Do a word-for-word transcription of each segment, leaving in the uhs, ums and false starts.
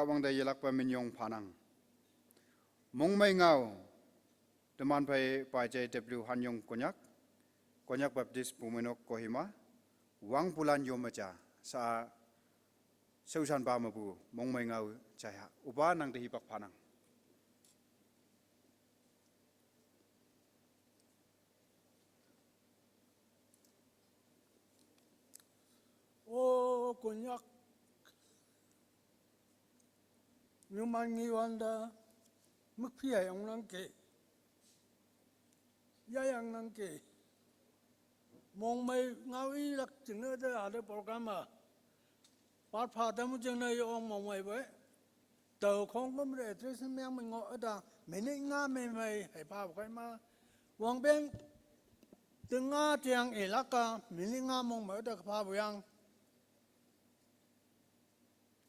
Wangte yelakpe minyong phanang. Mongmei ngao, teman phei paijai W Hanyong Konyak, Konyak Baptist Bumeinok Kohima, wangpulan yom meja, sa shaoshanpa mepu, mongmei ngao jaiha, üpa nangte hipak phanang. O Konyak, numan ngiwante, mükphi yayang nangke. Yayang nangke. Mongmei ngao ilak jingne te ate program a. Patpha tamu jingne yong mongmei pei. Tao khongküm te address meng me ngoh üta minute nga meimei heiphapu kei ma. Wangpeng te nga tiang ilak a minute nga mongmei te khaphapu yang.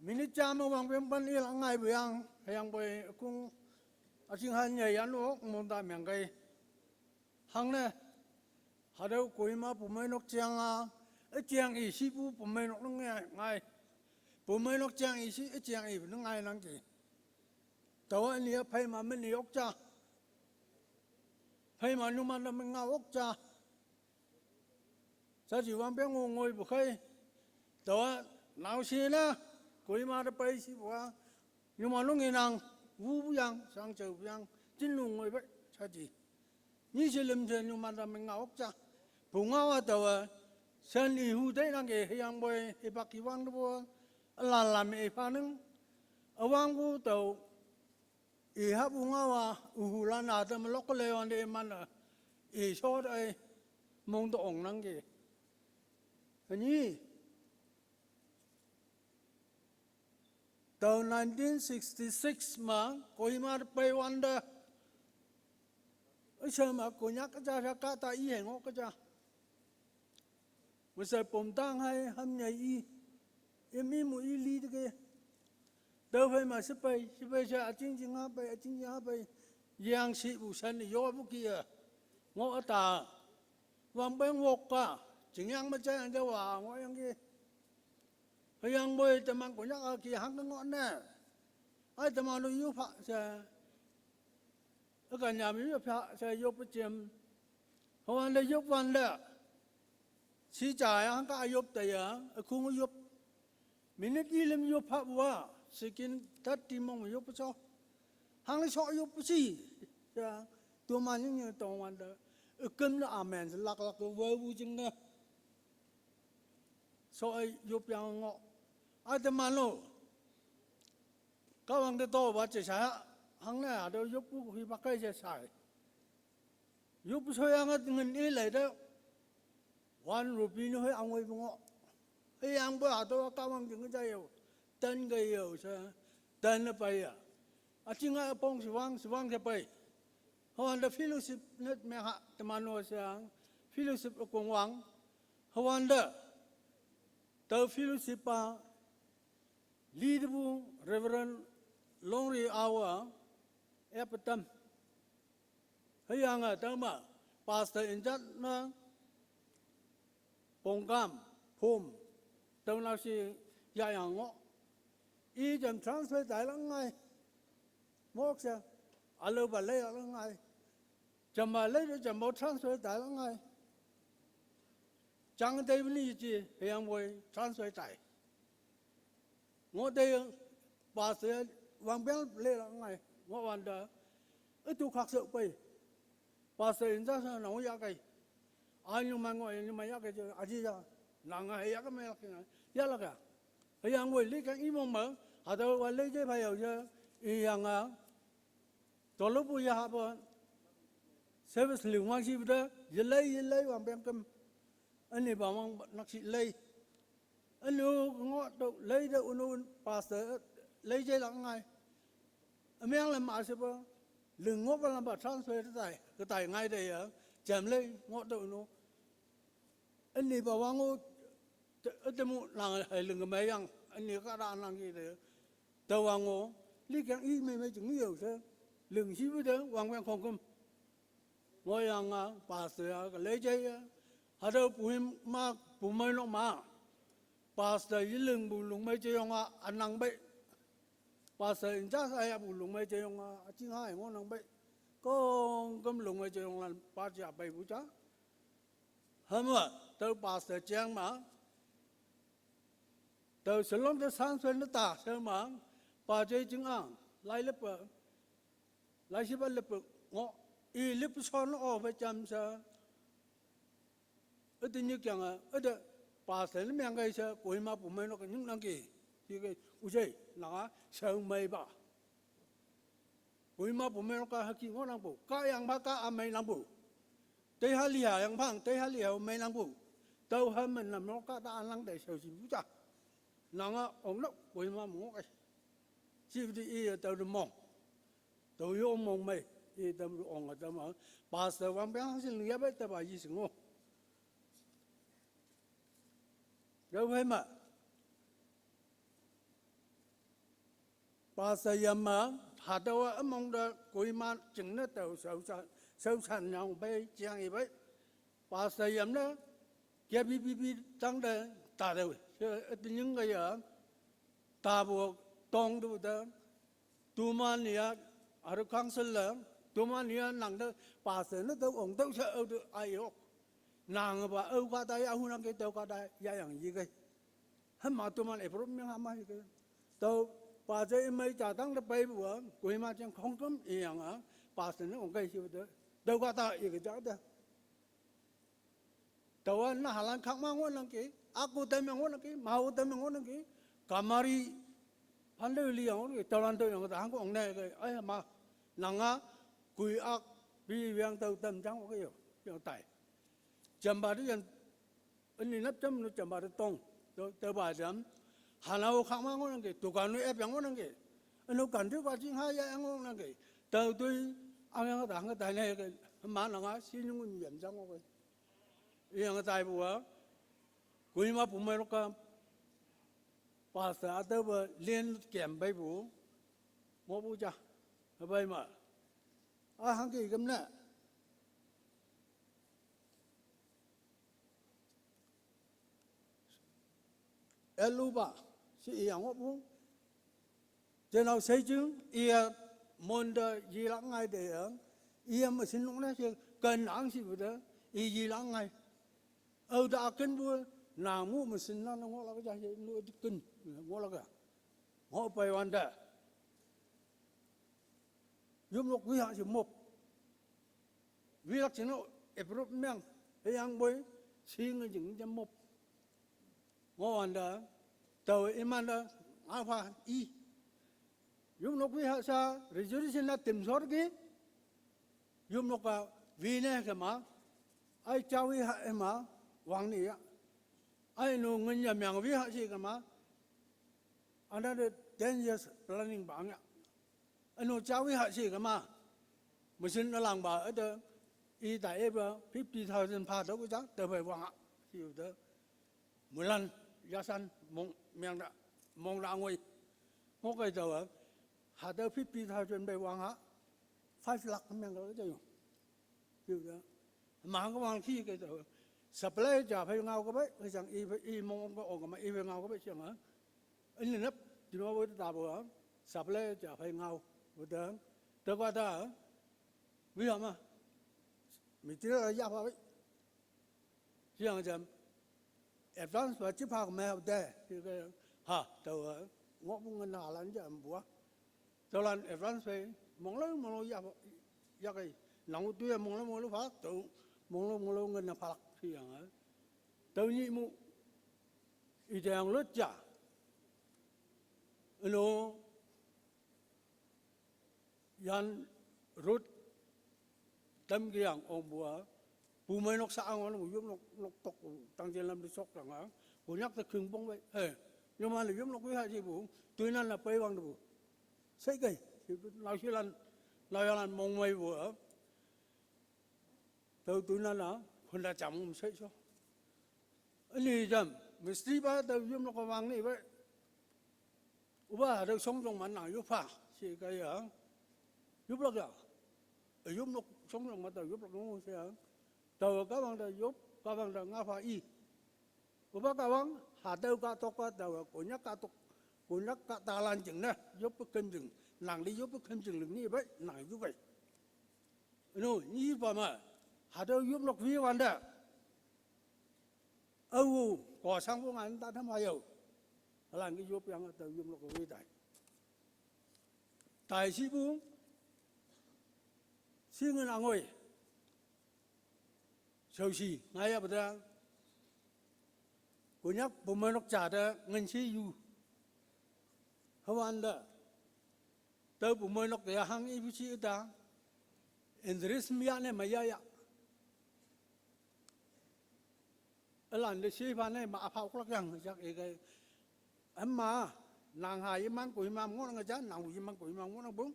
Minute ja me wangpeng pan ilak ngaipu yang, hüyangpoi kung üjing han ye yan ok mongta meng kei. Hangne, hatüo Kohima Bumeinok jang a, üjang i shipu Bumeinok nang ngai, ngai. Bumeinok jang i shi, üjang i nang ngai nangki. Taowa ni a pheima meni ok ja. Pheima numan te me ngao ok ja. Saji wangpeng ngo ngoipu khei. Taowa naoshi ne, Kohima te pei shipu a. Numan nung inang, wupu yang, shangjaopu yang, jinlung ngoi pei, saji. Nyi she lüm she numan te me ngao ok ja. Pungao a taowa, shen ihu teinangke hüyangpoi, hipak hiwang tepu, ülan lam iphanang. Üwangpu tao, ihapu ngaowa, ühulan a te me lok le wante iman a, ishot ei, mong te ong nangke. Hünyi, tao nineteen sixty-six me, Kohima te pei wante, üsha me Konyak üja sha kahta i hei ngoh keja. Mese pom tang hai ham nyei i, im i mu i li teke. Tüophei me shepei, shepei she üjing jing ha pei, üjing jing ha pei. Yang shipu shen yopu ki e. Ngoh üta. Wangpeng wok a. Jingyang me jai ante wa ngohyangki. Hüyangpoi teman Konyak a ki hangke ngoh ne. Ai teman-o yop pha she. Ükan yam yop pha she yop jem. Hüwante yop wante. Shi ja ya hangka yop te ya, ükung yop. Minute i lüm yop phapu a, second thirty mong yop sho. Hangle sho yop shi. Ya, toman ying ying tong wante. Üküm ne amen she laklak wewu jingne. Sho-e yop yang ngoh. A teman-o. Kahwang te towa je sha, hangne hatüo yoppu hipak kei je sai. Yoppu shoyange ngin i leite. One rupee nu hei angoi pu ngoh. Hüyangpoi hatüowa kahwang jing ja yo. Ten ke yo she. Ten ne pei ya. Üjinga üpong shewang, shewang ke pei. Hüwante fellowship net me ha teman-o she. Fellowship ükongwang. Hüwante. Tao fellowship pa. Li tepu Reverend Longri Awa. Epatam. Hüyange tüoma, pastor in charge ne, Pongkam, Phom, tüo naoshe yayang ngoh. I jam transfer tailak ngai. Mok she, ülaopa leilak ngai. Jampa leite jampa transfer tailak ngai. Jang teipu ni yeji, hüyangpoi transfer tai. Ngoh te, pastor wangpeng leilak ngai, ngohwante, ütu khakshe pei. Pastor in charge nang yahkei. Anyu man ngoh, anyu man yahkei je, aji ja, nang a hüyahkei me yahkei nang, yahlak ya. Hüyangpoi likeng imong me, hatüowa leije phayao je, iyange, tolopu yahape, service lingwang shipu te, yelei yelei wangpeng kem. Ünipa wang nakshi lei. Ünu ngoh tüo leite ünu pastor leije lak ngai. Ümeng lam ashepa, ling ngohpa lampa transfer te tai, ketai ngai te ya, jam lei ngoh tüo ünu. Ünipa wang-o, te, üte mu nang hei ling kemei yang, üni kahta nangki te. Tao wang-o, likeng i meimei jing yo she, ling shipu te wangpeng khongküm. Ngohyange, pastor a ke leije ya. Hatüo puhim ma, pumeinok ma. Pastor yelingpu lungmei jeyonga ünang pei. pastor in charge a ya pu longmei jeyong a, aching ha ngohnang pei. Khongküm longmei jeyong lan pa ja peipu ja. Hüma, tüo pastor jeng ma, tüo Shillong te san swen ne ta, shen ma, pa jei jing ang, lai lepe, lai shipa lepe, ngoh, i lepe shon o pe jam sa, üte nyik yang a, üte pastor ne meng kai sa, Kohima pumeinok nyik nang ki, shi ke, ujei, nanga, shao mei ba. Kohima pumeinok ka hüke ngohnangpu, ka yang pha ka ümei nangpu. Tei ha liha yang phang, tei ha liha ümei nangpu. Tüo ha men nam nok ka ta anlang te shao shipu ja. Nanga ong nok, Kohima me ngoh kai. Shipu te i tüo te mong. Tüo yo mong mei, i tüo te ong a tüo ma. Pastor wangpeng shin ya pei tüopa yi shing o. Tüo phei ma. Pastor yam ma, hatüowa ümong te Kohima jingne tao shaoshan, shaoshan yang pei, jang i pei. Pastor yam ne, K B B B tang te, ta te, she, üte nying ke ya, tapu tong tu te, toman ya, aru council le, toman ya nang te, pastor ne tüo ong tüo she, ao te, ai ok. Nang pa, ao kahta ya, hunang ke tüo kahta ya yang yi ke. Hüma toman approve meng hama yi ke. Tüo, pa jei ümei ja tang te peipu a, Kohima jeng khongküm i yang a, pastor ne ong kai shipu te. Tüo kahta yi ke ja te. Tüowa nahalan khak ma ngohnang ki, aku tem yang ngohnang ki, mau tem yang ngohnang ki, kamari, pande li yang ngohnang ki, tüolan tüo yang ta hangko ong ne ke, ai ma, nanga, kui ak, pi wiang tüo tem jang o ke yo, yang tai. Jampa te yan, üni nap jam nu jampa te tong, tüo, tüopa jam, hanao khak ma ngohnang ki, dukan nu ep yang ngohnang ki, ünu kan te ka jing ha ya yang ngohnang ki, tüo tui, ang yang ta hang tai ne ke, ma nanga, shi nyung yam jang o ke. Yang taipu a, Kohima pumeinok ka, pastor a tüopa lin kem peipu, ngohpu ja, hüpei ma. A hangke küm ne. Elupa, shi i yang ngohpu. Jenao sheijing, i ya mon te yilak ngai te yang, i ya machine nok ne she, ken ang shipu te, i yilak ngai. Ao te akenpu, nang mu machine na ngohlak ja she, nu ken, ngohlak a. Ngoh pei wante. Yopnok wiha she mop. Wilak jingne approve meng, hüyangpoi, shinge jing jam mop. Ngoh wante, tao imante, ngapha i. Yopnok wiha sha, resolution na tim shot ki, yopnok ka wine kema, ai ja wiha ema, wang ni ya. Ai nu ngin ya meng wiha shi kema, another ten years planning bang ya. Ünu ja wiha shi kema, machine na lang pa, üte, i ta e pa, fifty thousand pha tüo ja, tüophei wang a, shi te. Mulan, yasan, mong, meng ta, mong ta ngoi. Ngoh kai tüowa, hatüo fifty thousand phei wang a, five lakh meng ta ja yo. Shi te. Ma hangke wang ki ke tüo. Supply ja phei ngao ke pei, hüjang i phei, i mong ke ong ke ma, i phei ngao ke pei shiang a. Üni nap, Dimapur te tapu a. Supply ja phei ngao, wutang. Tüoka ta, wiha ma. Material ya pha pei. Shiang jam. Advance pa chi pha me de. Shi ke, ha, tüowa. Ngohpu ngen nahalan jam pua. Tüolan advance phei, monglao monglao ya, ya kai. Nang u tu ya monglao monglao pha, tüo, monglao monglao ngen na phalak shi yang a. Tüo nyih mu, i te yang lut ja. Ünu, yan road, tam ke yang ong pua, pumeinok sa ang wan, yopnok, nok tok, tang jen lam di sok tang a, Konyak te kengpong pei, eh, yoman le yopnok wiha shipu, toinan na pei wang tepu. Sei kai, shi, nao shilan, nao yalan mong mei pu a. Tüo toinan a, khunda jam um sei so. Üni jam, mistri pa tüo yopnok ka wang ni pei. Üpa hatüo shongjong man nang yop pha, shi kai ya. Yoplak ya. E yopnok shongjong ma tao yoplak no she ya. Tao kahwang te yop, kahwang te ngapha i. Üpa kahwang, hatüo kahtok pa tao Konyak kahtok. Konyak kahtalan jingne, yop pe kem jing, nang li yop pe kem jing ling ni bai, nang yop bai. Eno, ni pa ma, hatüo yop nok wi wante. Ao, kosang pu ngan ta tham ha yao. Halan ke yop yang hatüo yop nok wi tai. Tai shipu, shi ngin angoi. Shaoshi, ngai ya peta. Konyak pumeinok ja te ngin shi yu. Hüwante. Tao pumeinok ya hang ipu shi üta. Interest mi ya ne ma ya ya. Ülan te shi pa ne ma apa oklak yang jak e kai. Ema, nang ha yimang ko yimang ngohnang ja, nang yimang ko yimang ngohnang bung.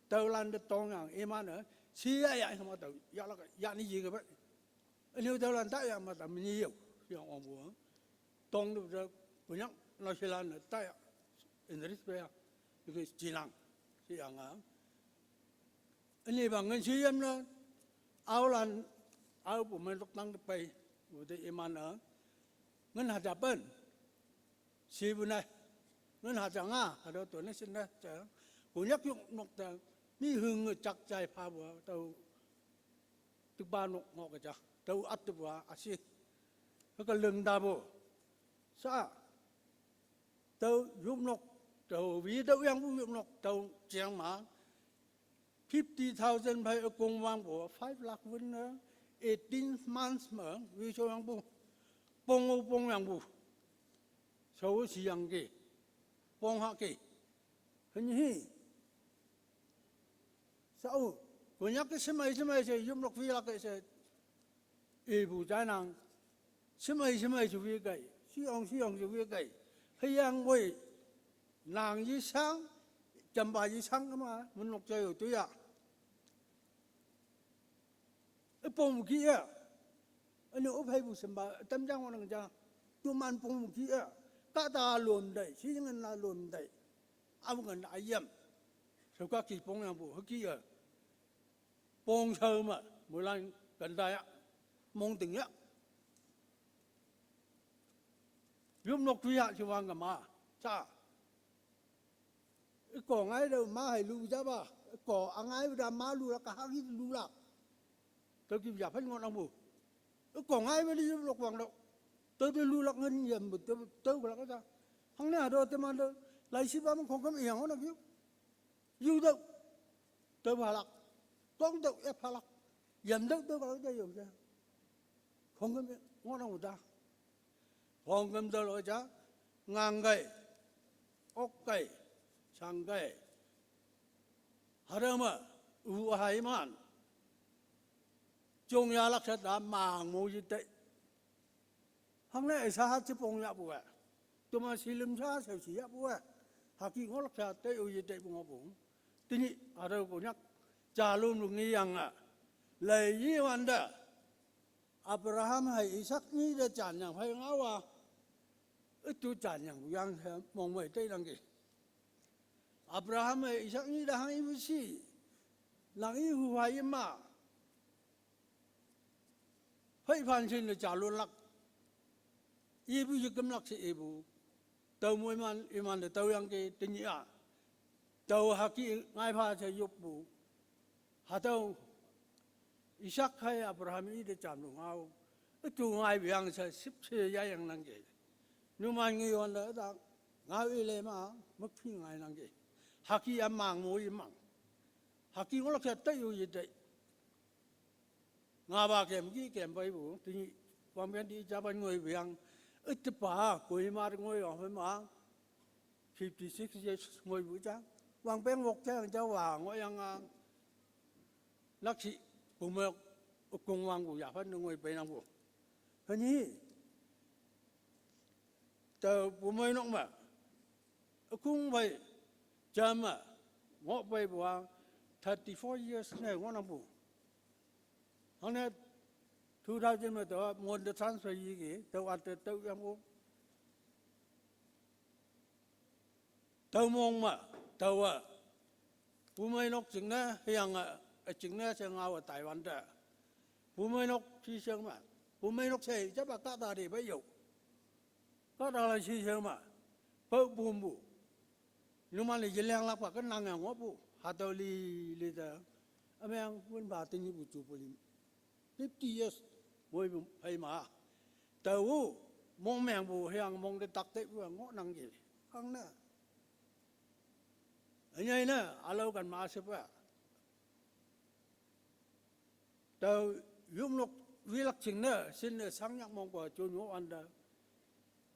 Taolan te tong yang, iman, eh, shi ya ya, ma tao, ya lak, ya ni yi ke ba. Ünyu taolan ta ya ma ta mi ni yo, yang ong bu. Tong te ta, Konyak, na shi lan ta ya, English pe ya, because jinang, shi yang a. Ünyu bang ngen shi yam na, aolan, ao pumeinok tang te pai, wu te iman a. Ngen ha ja pen. Shi bu nai. Ngen ha ja nga, ha do to ne shin na ja. Konyak yop nok ta. Mi hung jak jai pha bu, tao. Tüopa nok ngoh ke ja. Tao at tüopa asi. Hüke leng ta bu. Sa. Tao yop nok. Tao wi tüo yang bu yop nok. Tao jiang ma. Fifty thousand phei ükong wangpu, five lakh win ne, eighteen months me, wi sho yangpu, pong o pong yangpu, shao shi yangki, pong hahki, hünyi hi, shao, Konyak ke shemei shemei she, yop nok wi lak ke she, ipu jainang, shemei shemei she wi kei, shiyong shiyong she wi kei, hüyangpoi, nang yeshang, jampa yeshang kema, menok ja yo toya. Üpong ki ya. Üne üpheipu shempa, tam jang wanang ja. Toman pong ki ya. Kahta lon dai, shi ngen la lon dai. Ao ngen ayam. Shao ka ki pong yangpu, hüke ya. Pong shao ma, mulan ganda ya. Mong ting ya. Yop nok wi ya shi wang kema. Sa. Iko ngai tüo ma hei lu ja ba. Iko angai da ma lu lak ka haki lu lak. Tüo ki ya phen ngohnang bu. Iko ngai ba li yop nok wang tüo. Tüo te lu lak ngen yam bu tüo, tüo lak ja. Hangne ha do teman te. Lai shi pa meng khongkem yang ngohnang ki. Yu tüo. Tüo phalak. Tong tüo ya phalak. Yam tüo tüo phalak ja yo ja. Khongkem ngohnang u ta. Khongkem tüo lo ja. Ngang kei. Ok kei. Shang kei. Hatüo me. U hai man. Jong ya lak sha ta mang mo yitei. Hangne isa ha chipong yahpu e. Tüoma shilim sha shao shi yahpu e. Haki ngohlak sha tei o yetei pu ngohpu. Tenyih hatüo Konyak jalum lu ngeyange. Lei yi wante. Abraham hei Isak nyi te jan yang phei ngao a. Ütu jan yangpu yang he mongmei tei nangki. Abraham hei Isak nyi te hang ipu shi. Nang ihu phei ima. Phei phan shin te jalun lak. Ipu yeküm lak she ipu. Tao moiman, iman te tao yangki tenyih a. Tao haki ngai pha she yoppu. Hatüo Isak hei Abraham i te jamlu ngao. Ütu ngaipu yang she shüpshe ya yang nangki. Numan ngi wante ta ngao ile ma, mükphi ngai nangki. Haki ya mang mo yemang. Haki ngohlak sha tei yo yetei. Ngapa kem ki kem peipu, tenyih, wangpeng ti japan ngoipu yang, ütepa, Kohima te ngoi wangpeng ma, fifty six years ngoipu ja, wangpeng wok ja yang ja wa ngohyang a, nakshi, pumeinok, ükong wangpu yaphan ngoi peinangpu. Hünyi, tao pumeinok me, ükong phei, jam me, ngoh peipu a, thirty-four years ne ngohnangpu. Hangne two thousand me tao, mon te transfer yiki, tao ate tüo yangpu. Tüo mong me, taowa. Pumeinok jingne, hüyange, eh, jingne she ngaowe Taiwan te. Pumeinok shisheng me. Pumeinok she, japa kahta te pei yo. Kahta la shisheng me. Pao pumpu. Numan le yeleng lakpa kenang yang ngohpu. Hatüo li, li te. Ümeng wünpa tenyihpu jubilee. Fifty years. Moi phei ma. Tao, mongmengpu hüyange mong te tak te pu ngohnangki. Hangne. Ünyei ne, ülao kan ma shepa. Tao yopnok wilak jingne, shinne shangnyak mongpa jonyo wante.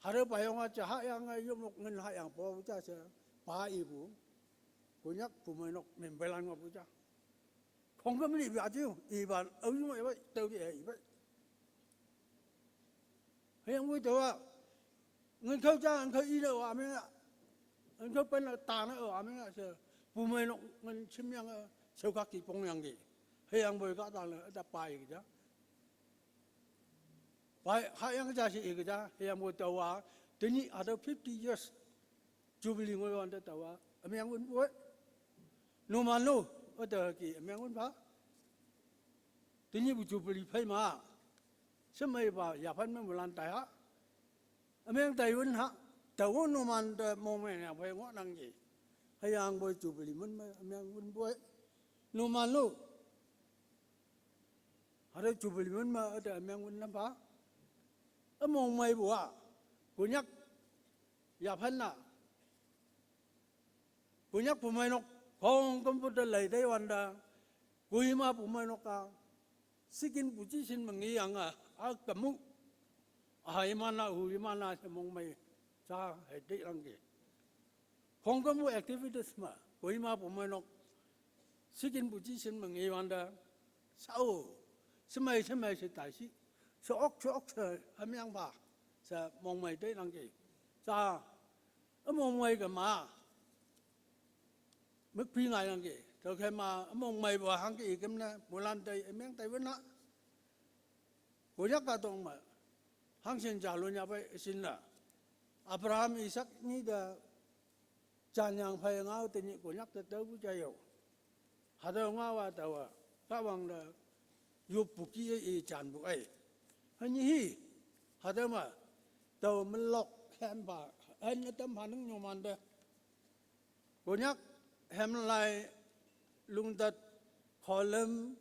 Hatüo payong a ja hahyange yopnok ngin hahyang po ja she, pa ipu. Konyak pumeinok mempeilan ngohpu ja. Khongküm ni ipa ju, ipa, aoyong ipa, tao di ipa. Hüyangpoi taowa, ngin khao ja, ngin khao i ne-o ameng a. Ngin khao pen a ta ne-o ameng a she, pumeinok ngin shimyange, shaokak ki pongyangki. Hüyangpoi kahta ne, üta pa ike ja. Pa, hahyange ja she ike ja, hüyangpoi taowa, tenyih hatüo fifty years jubilee ngoi wante taowa, ümeng wünpu e. Numan-o, üte ki ümeng wünpa. Tenyihpu jubilee phei ma. Shemeipa yaphan me moilan tai ha. Ümeng tai wün ha. Tao numan te mongmeng yang phei ngohnangki. Hüyangpoi jubilee min me ümeng wünpu e. Numan-o. Hatüo jubilee min me üte ümeng wün lampa. Ümongmeipu a. Konyak yaphan a. Konyak pumeinok, khongkümpu te lei tei wante, Kohima pumeinok a, second position me ngeyange, a kemu, a iman a, hu iman a she mongmei, ja hei teilangki. Khongkümpu activities me, Kohima pumeinok, second position me ngewante, shao, shemei shemei she tai shi, she-ok she-ok she hümyangpa, she mongmei teilangki. Ja, ümongmei kema, mükphi ngailangki. Tüokhei ma, ümongmeipu hangke iküm ne, moilan te, ümeng tai wün a. Konyak kahtok me, hangshin jalun yapei shinne. Abraham Isak nyi te, janyang phei ngao tenyih Konyak te taopu ja yo. Hatüo ngao a taowa, Kahwang te, yoppu kih-e i janpu ei. Hünyi hi, hatüo me, tao melok henpa, hen ütam hanang nyomante. Konyak hemlai lungtat kholüm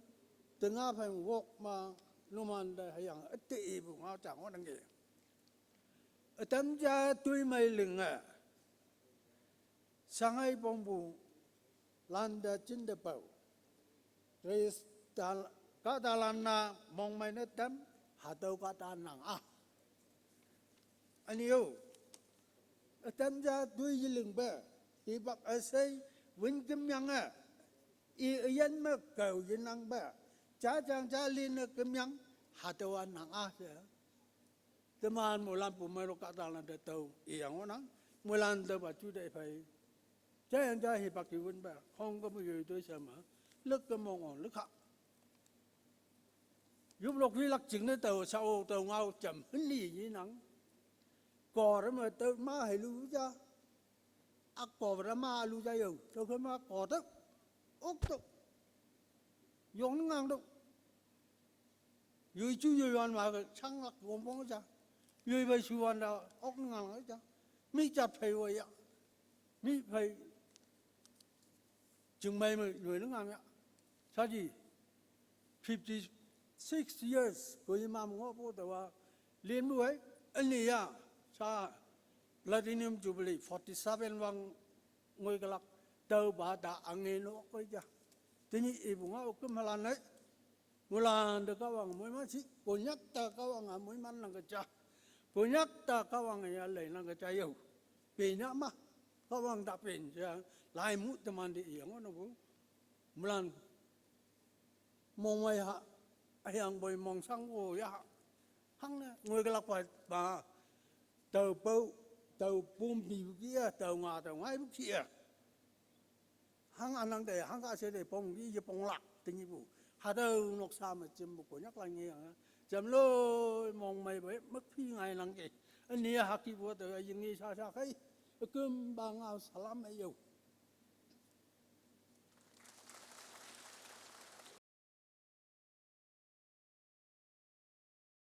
tenga phei wok ma numante hüyange üte ipu ngao ja ngohnangki. Ütam ja toimei linge. Shanghai pongpu lante jinte pao. Khrista kahtalan-a mongmei ne tam, hatüo kahta nang a. Üne-o. Ütam ja toi yelingpe, hipak üshei wün kümyange, i üyin me kao yenangpe, jajang ja linne kümyang, hatüowa nang a she. Teman moilan pumeinok kahtalan te tao iyang ngohnang, moilan taopa jute phei. Jayang ja hipak ki wünpe, khongküm yoi toi she me, lükke mong-o lükha. Yopnok wilak jingne tao shao tao ngao jam hünli yinang. Kor me tao ma hei lu ja. Akor me ma lu ja yo. Tüokhei ma kor tüo. Ok tüo. Yong ngang tüo. Yoi ju yoi wan ma ke changlak wongpong ja. Yoi phei shu wan ta ok ngang ja. Mi jat phei wo ya. Mi phei jingmei me yoi ngang ya. Shaji fifty-six years Kohima me ngohpu taowa linpu ei, üne ya, sha Platinum Jubilee forty-seven wang ngoikülak, taopa ta ange nok ei ja. Tenyih ipu ngao küm halan ei. Moilan te Kahwange moiman shi, Konyak te Kahwange moiman nang ke ja. Konyak te Kahwange ya lei nang ke ja yo. Penya ma, Kahwang ta pen ja, laimu teman te iyang ngohnangpu. Moilan mongmei ha, hüyangpoi mongshang-o ya. Hangne, ngoikülakpa, pa, tao pao, tao pumpi ki a, tao nga, tao ngaipu ki a. Hang ünang te, hangka she te pong ki yeponglak tenyihpu. Hatüo noksa me jempu Konyaklan ngeyange. Jamloi mongmeipu, mükphi ngainangki. Üne hükihpu tao yinge shasha khei. Ükümpa ngao salam me yo.